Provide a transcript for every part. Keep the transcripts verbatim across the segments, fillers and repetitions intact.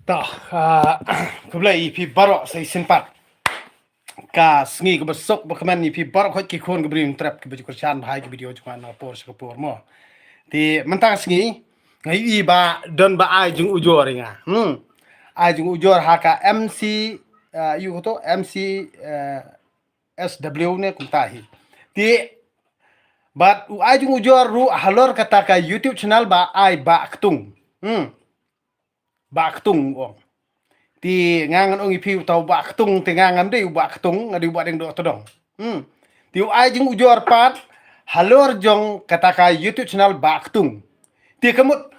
Toh, ah, khublei ïa phi baroh sa shisien pat. Ka sngi kaba suk ba kmen ïa phi baroh khoit ki khun ki briew trep kiba ju kyrshan bha ïa ki video jong nga na ka por sha ka por mo. Te mynta ka sngi nga ïohi ba don ba ai jingujor ïa nga. Hmm. Ai jingujor ha ka M C, ah, ïa u to M C, eh, S W ne kumta hi. Te bad u ai jingujor ruh halor kata ka YouTube channel ba ai Bah Ktung. Hmm. Bah Ktung u ong. Te nga ngan ong ïa phi uta u Bah Ktung te nga ngam dei u Bah Ktung, nga dei u Bah Deng Dohtdong. Hmm. Te u ai jingujor pat halor jong kata ka YouTube channel Bah Ktung. Te ka mut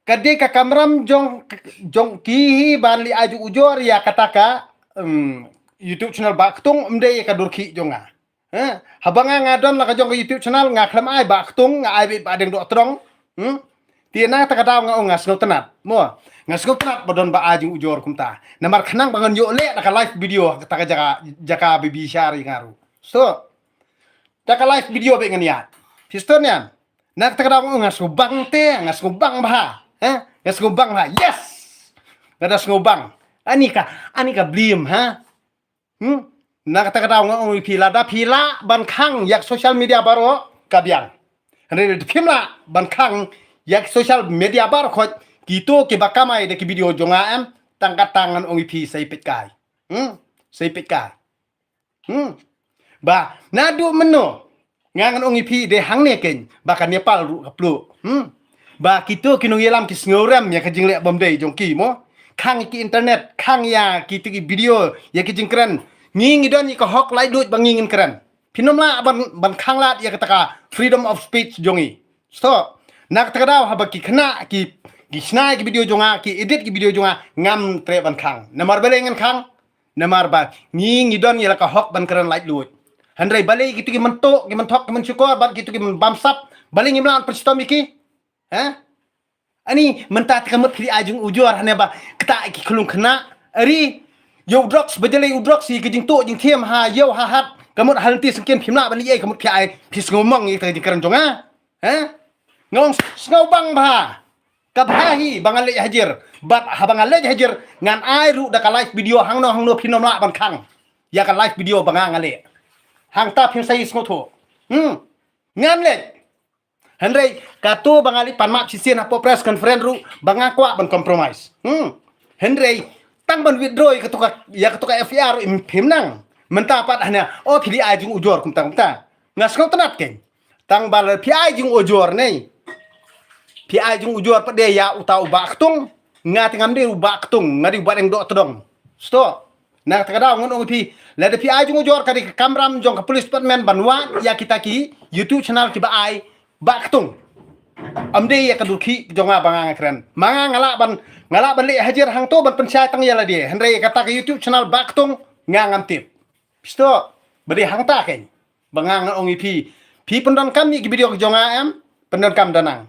ka dei ka kamram jong, jong ki hi ban leit ai jingujor ïa kata ka, em, YouTube channel Bah Ktung, ym dei ïa ka dur khih jong nga. Eh, haba nga nga don la ka jong ka YouTube channel nga khlem ai Bah Ktung, nga ai beit Bah Deng Dohtdong. Hmm? Te na kata ka daw nga ong nga sngewtynnat. Mo, nga sngewtynnat ba don ba ai jingujor kumta. Namar khnang ba ngan ïoh leh da ka live video kata ka jaka, jaka ba bishar ïa nga ruh. So, da ka live video beit ngan ïaid. Phi sngewthuh ne em? Na kata ka daw nga ong nga sngewbang te, nga sngewbang bha. Eh? Nga sngewbang bha. Yes! Nga da sngewbang. Ani ka, ani ka blim, ha? Hmm? Na kata ka daw nga ong ïa phi, lada phi lah ban khang ïa ka social media baroh ka biang. Hynrei lada phim lah ban khang ïa ka social media baroh khoit, kito kiba kamai da ki video jong nga em, tang kata ngan ong ïa phi sa ïa peit kai. Hmm? Sa ïa peit kai. Hmm? Ba naduh mynno nga ngan ong ïa phi dei hangne keiñ, ba ka Nepal ruh ka pluh. Hmm? Ba kito ki nongïalam ki sngewrem ïa ka jingleh bym dei jong ki mo. Khang ïa ki internet, khang ïa kito ki video, ïa ki jingkren. Ngi ngi don ïa ka hok laitluid ba ngi ngin kren. Phin ym lah ban, ban khanglad ïa kata ka freedom of speech jong ngi. So, na kata ka daw haba ki khynnah ki, ki shna ïa ki video jong nga, ki edit ki video jong nga, ngam treh ban khang. Namar balei ngan khang? Namar ba ngi ngi don ïa la ka hok ban kren laitluid. Hynrei balei kito ki mynta, ki mynta, ki mynshukor bad kito ki bamsap, balei ngim lah ban pynshitom ïa ki? Ha? Ani mynta te ka mut phi ai jingujor hangne ba kata ki khlung khynnah. Ari ïa u drugs ba jlei u drugs ïa ki jingtuh jingthiam ha ïew ha hat, ka mut ha lynti syngkien phim lah ban leh ei, ka mut phi ai phi sngewmong ïa ka jingkren jong nga. Ha? Nga ong sngewbang bha. Ka bha hi ba nga leit hajir. Bad haba nga leit hajir ngan ai ruh da ka live video hangno hangno phin ym lah ban khang ïa ka live video ba nga nga leh. Hangta phin sa ïohsngew thuh. Hmm. Ngan leit. Hynrei kato ba nga leit pan map shisien hapoh press conference ruh ba nga kwah ban compromise. Hmm. Hynrei tang ban withdraw ïa kato ka, ïa kato ka F I R ruh phim nang. Mynta pat hangne, oh phi dei ai jingujor kumta kumta. Nga sngewtynnat keiñ. Tang ba la phi ai jingujor ne. Phi ai jingujor pat de ïa uta u Bah Ktung. Nga te ngam dei u Bah Ktung, nga dei u Bah Deng Dohtdong. Stop. Na kata ka daw ngan ong ïa phi, lada phi ai jingujor ka dei ka kamram jong ka police department ban wad ïa kita ki YouTube channel kiba ai Bah Ktung. Ym dei ïa ka dur khih jong nga ba nga nga kren. Ma nga nga lah ban, nga lah ban leit hajir hangto ban pynshai tang ïa lade. Hynrei ïa kata ka YouTube channel Bah Ktung nga ngam tip. Stop. Ba dei hangta keiñ. Ba nga nga ong ïa phi. Phi pyndonkam ïa ki video ka jong nga em, pyndonkam da nang.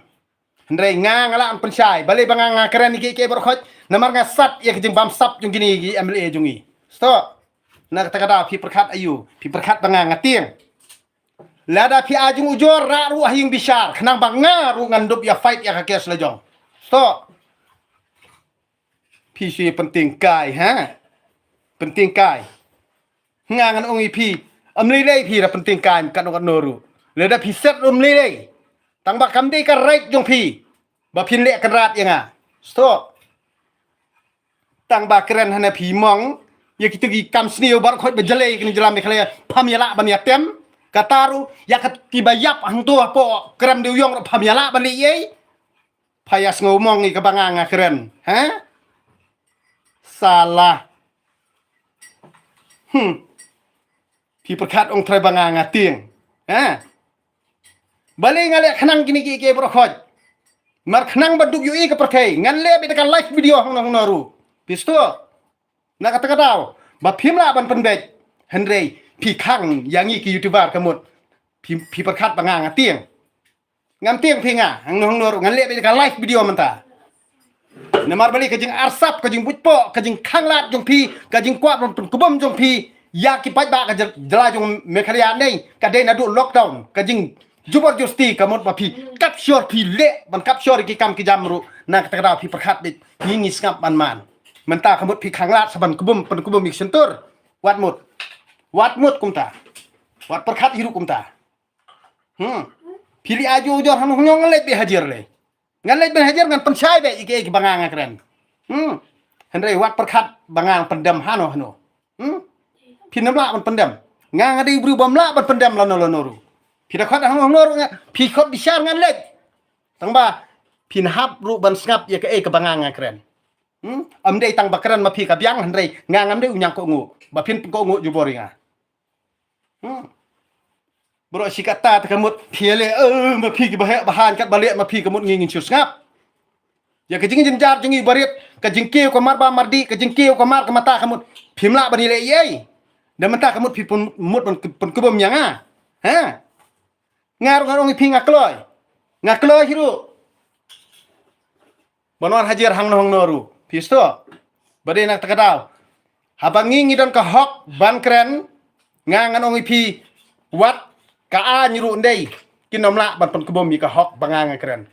Hynrei nga nga lah ban pynshai, balei ba nga nga kren ïa kiei kiei baroh khoit, namar nga sat ïa ka jingbamsap jong kine ki M L A jong ngi. Stop. Na kata ka daw phi pyrkhat aïu, phi pyrkhat ba nga nga tieng. Lada phi ai jingujor rah ruh ha ïing bishar, khnang ba nga ruh ngan dup ïa fight ïa ka case la jong. Stop. Phi shu pyntieng kai, ha? Pyntieng kai. Nga ngan ong ïa phi, ym lei lei phi da pyntieng kai katno katno ruh. Lada phi set ruh ym lei lei. Tang ba kam dei ka right jong phi ba phin leh kynrad ïa nga. Stop. Tang ba kren hana phi mong ïa kito ki kam sniew baroh khoit ba jlei kine jylla Meghalaya pham ïa lah ban ïa tem. Kata ruh ïa kat kiba ïap hangto hapoh krem dei u ïong ruh pham ïa lah ban leh ei. Pha ïa sngew mong ïa kaba nga nga kren, ha? Salah. Hmm. Phi pyrkhat ong trai ba nga nga tieng, ha? Balei nga leh khnang kine kiei kiei baroh khoit. Mar khnang ba duk ïohi ka pyrthei ngan leh beit ka live video hangno hangno ruh. Phi sngewthuh? Na kata ka daw ba phim lah ban pynbeit. Hynrei phi khang ïa ngi ki YouTuber ka mut. Phi, phi pyrkhat ba nga nga tieng. Ngam tieng phi nga, hangno hangno ruh ngan leh beit ka live video mynta. Namar balei ka jingarsap, ka jingbuitpoh, ka jingkhanglad jong phi, ka jingkwah ban pynkubom jong phi ïa ki paidbah ka jyl-, jylla jong Meghalaya nei, ka dei naduh lockdown, ka jingjubor jubor sti ka mut ba phi capture, phi leh ban capture ki kam ki jam ruh. Na kata ka daw phi pyrkhat beit, ngi ngi sngap ban man. Mynta ka mut phi khanglad sa ban kbum, pynkbum ïa ka shyntur. Wat mut. Wat mut kumta. Wat pyrkhat hi ruh kumta. Hmm. Phi leh ajo jor hano hano ngan leit beit hajar lei. Ngan leit beit hajar ngan pynshai beit ïa kiei kiba nga nga kren. Hmm. Hynrei wat pyrkhat ba ngan pyndem hano hano. Hmm. Phin ym lah ban pyndem. Nga nga dei u briew bym lah ban pyndem lano lano ruh. Phi da khot hano hano ruh nga, phi khot bishar ngan leit. Tang ba phin hap ruh ban sngap ïa kaei kaba nga nga kren. Hmm? Ym dei tang ba kren ma phi ka biang hynrei nga ngam dei u ñiangkohnguh. Ba phin pyngkohnguh jubor ïa nga. Hmm. Baroh shi katta te ka mut phi leh, eh, ma phi kiba heh ba haiñ katba leh ma phi ka mut ngi ngin shu sngap. Ïa ka jingjynjar jong ngi barit, ka jingkiew ka mar ba mar dih, ka jingkiew ka mar ka mata ka mut phim lah ban ïaleh ei ei. Da mynta ka mut phi pun mut ban pynkbum ïa nga. Ha? Nga ruh ngan ong ïa phi nga kloi. Nga kloi hi ruh. Ban wan hajar hangno hangno ruh. Phi sngewthuh. Ba dei na kata ka daw. Haba ngi ngi don ka hok ban kren. Nga ngan ong ïa phi wat ka aiñ ruh ndei. Kin ym lah ban pynkbum ïa ka hok ba nga nga kren.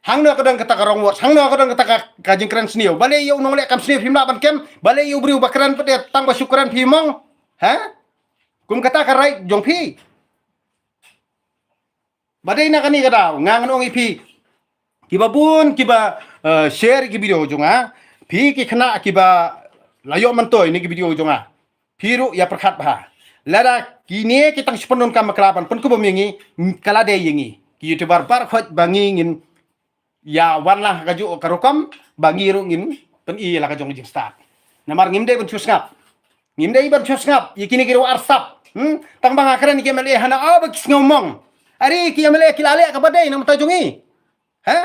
Hangno ka don kata ka wrong words. Hangno ka don kata ka, ka jingkren sniew. Balei ïa u nongleh kam sniew phim lah ban kem. Balei ïa u briew ba kren pat de tang ba shu kren phi mong. Ha? Kum kata ka right jong phi. Ba dei na kane ka daw, nga ngan ong ïa phi. Kiba bun, kiba, eh, share ki video jong nga. Phi ki khynnah kiba la ïoh myntoi na ki video jong nga. Phi ruh ïa pyrkhat bha. Lada kine ki tang shu pyndonkam bakla ban pynkbum ïa ngi, ka la dei ïa ngi. Ki YouTuber baroh khoit ba ngi ngin ïa wan lang ha kajuh ka rukom, ba ngi ruh ngin pyni la ka jong ka jingstad. Namar ngim dei ban shu sngap. Ngim dei ban shu sngap ïa kine ki ruh ar sap. Hmm? Tang ba nga kren ki MLA hana, oh, ba ki sngew mong. Are ki MLA ki la leh kaba dei na bynta jong ngi. Ha?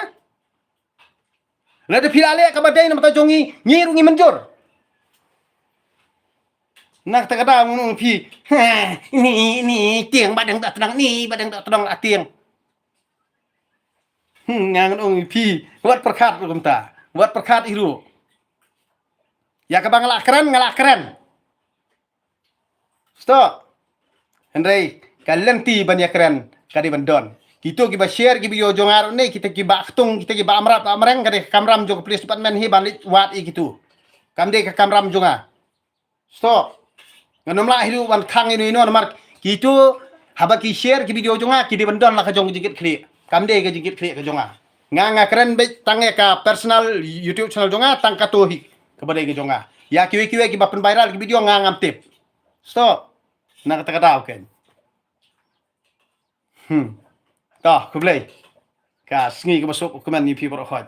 Lada phi la leh kaba dei na bynta jong ngi, ngi ruh ngi mynjur. Na kata ka daw ngan ong phi, ha, ni, ni, tieng ba dang da tnang, ni ba dang da tnang la tieng. Hmm, nga ngan ong ïa phi, wat pyrkhat ruh kumta. Wat pyrkhat hi ruh. Ïa kaba nga la kren, nga la kren. Sngewthuh. Hynrei ka lynti ban ïa kren ka dei ban don. Kito kiba share ki video jong nga ruh ne, kita kiba ktung, kita kiba amrap amreng, ka dei ka kamram jong ka police department hi ban leit wad ïa kito. Kam dei ka kamram jong nga. Sngewthuh. Ngan ym lah hi ruh ban khang ïano ïano namar kito haba ki share ki video jong nga ki dei ban don la ka jong ka jingkitkhlieh. Kam dei ka jingkitkhlieh ka jong nga. Nga nga kren beit tang ïa ka personal YouTube channel jong nga, tang kato hi kaba dei ka jong nga. Ïa kiwei kiwei kiba pynviral ki video nga ngam tip. Sngewthuh. Na kata ka daw kein. Hmm. To, khublei. Ka sngi kaba suk, u kmen ïa phi baroh khoit.